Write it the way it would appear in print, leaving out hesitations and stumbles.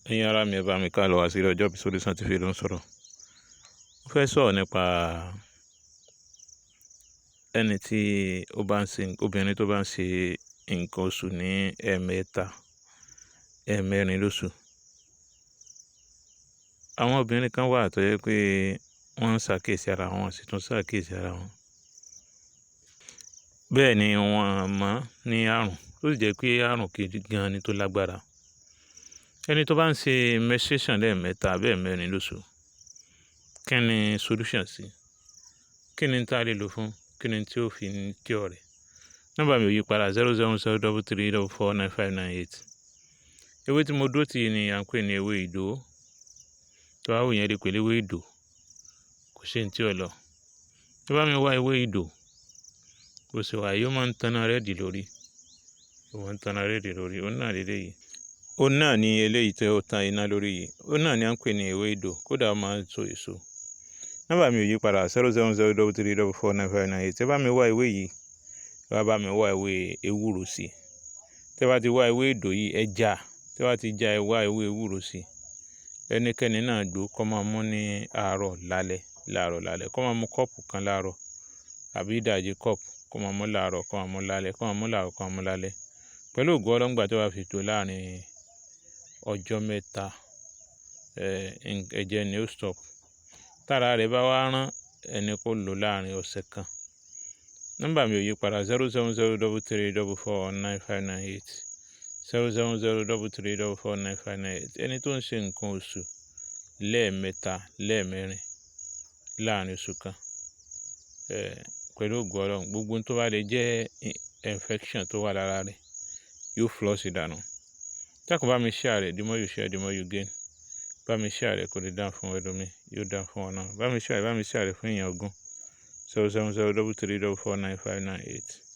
Ẹ̀yin ará mi, ẹ bá mi ká lọ wá sí Ọjọ́ Bí Solution TV ló ń sọ̀rọ̀. Mo fẹ́ sọ̀rọ̀ nípa ẹni tí ó bá ń ṣe, obìnrin tó bá ń ṣe nǹkan oṣù ní ẹ̀ẹ̀mẹta, ẹ̀ẹ̀mẹrin lóṣù. Àwọn obìnrin kan wà tó jẹ́ pé wọ́n ń ṣàkíyèsí ara wọn, sì tún ṣàkíyèsí ara wọn. Bẹ́ẹ̀ ni wọ́n mọ̀ ní àrùn, ó sì jẹ́ pé àrùn gidi gan ni tó lágbára. Ẹni tó bá ń ṣe menstruation lẹ́ẹ̀mẹta àbí ẹ̀ẹ̀mẹrin lóṣù, kí ni solution sí? Kí ni tí a lè lò fún? Kí ni tí ó fi ń cure rẹ̀? Nọ́mbà mi ò yí padà, 07033449598. Ewé tí mo dúró tì ní à ń pè ní ewé ìdó. Tó bá wù yẹn lè pè ní ewé ìdò. Kò sí ohun tí ò lọ. Tó bá mi wá ewé ìdò, bó ṣe wà yìí, ó máa ń taná red lórí. Ó máa ń taná red lórí. Ó náà léleyìí. Ó náà ní eléyìí tí ó tan iná lórí yìí. Ó náà ni à ń pè ní ewé ìdò. Kódà ó máa ń so èso. Nọ́mbà mi ò yí padà, 07033449598. Ẹ bá mi wá ewé yìí, ẹ wá bá mi wá ewé ewúro sí. Tẹ bá ti wá ewé ìdò yìí, ẹ já. Tẹ bá ti já, ẹ wá ewé ewúro sí. Ẹnikẹ́ni náà gbó kó máa mú ní àárọ̀ lálẹ́, láàárọ̀ lálẹ́. Kó máa mú kọ́ọ̀pù kan láàárọ̀ àbí ìdajì kọ́ọ̀pù, kó máa mú láàárọ̀, kó máa mú lálẹ́, kó máa mú láàárọ̀, kó máa mú lálẹ́. Pẹ̀lú ògo Ọlọ́run, ìgbà tí ó bá fi tó láàárín ọjọ́ 3, ẹ̀jẹ̀ ni ó stop. Tára rẹ̀ bá wá rán, ẹni kó lò láàárín ọ̀sẹ̀ kan. Nọ́mbà mi ò yí padà, 07033449598, 07033449598. Ẹni tó ń ṣe nǹkan oṣù lẹ́ẹ̀mẹta, lẹ́ẹ̀mẹrin láàárín oṣù kan, pẹ̀lú ògo Ọlọ́run, gbogbo ohun tó bá lè jẹ́ infection tó wà lára rẹ̀ yóò flush dànù. Dákun, bá mi share rẹ̀. The more you share, the more you gain. Bá mi share rẹ̀ kó lè dáa fún ẹlòmíì, yóò dáa fún ọ náà. Bá mi share rẹ̀, bá mi share rẹ̀ fún èèyàn 20. 07033449598.